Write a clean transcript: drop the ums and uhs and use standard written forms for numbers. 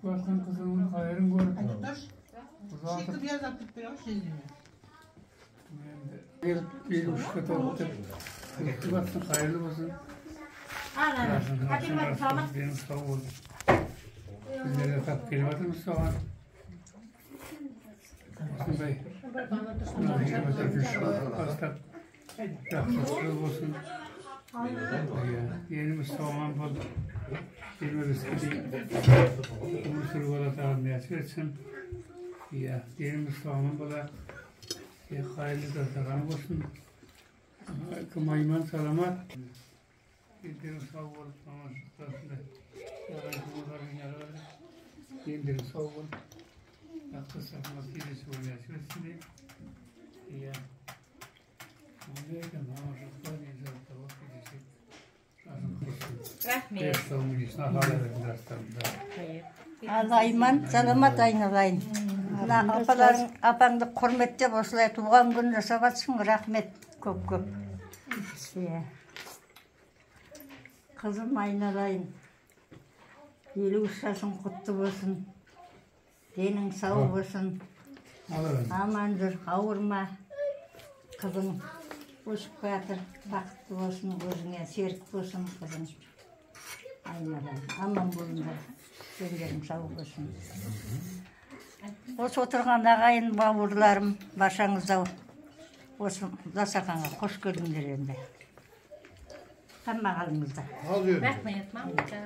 Жатқан қызының қайырын көріп, ұзатып, енді 53-ке толды деп құтты болсын, қайырлы болсын. Дені сау бол. Біздер де тап келіп жатырмыз соған. Осындай 24 жыл бастап жақсы жыл болсын. Еліміз сау аман болып, 25-ке дейін өмір сүруге Алла тағала нәсіп етсін. Иә, еліміз сау аман бола, қайырлы дастархан болсын. Кім айман саламат. Елдерің сау болып, аманшылықта осындай елдерің сау болып, жақсы сахна кездесуге нәсіп етсін деймін. Иә, аманшылықта, денсаулықта болып кездесейік. Жасың құрсын. Рахмет. Ал Айман, саламат айналайын. Мына апаларың, апаңды құрметтеп осылай туған күн жасап жатсың, рахмет көп-көп. Иә. Қызым айналайын. 53 жасың құтты болсын. Денің сау болсын. Аман жүр, ауырма. Қызың өсіп жатыр, бақытты болсын, өзіңе серік болсын қызың. Айналайын, аман болыңдар, дендерің сау болсын. Осы отырған ағайын бауырларым, баршаңызда осы дастарханға қош келдіңдер енді. Тамақ алыңыздар. Рахмет, мамаша.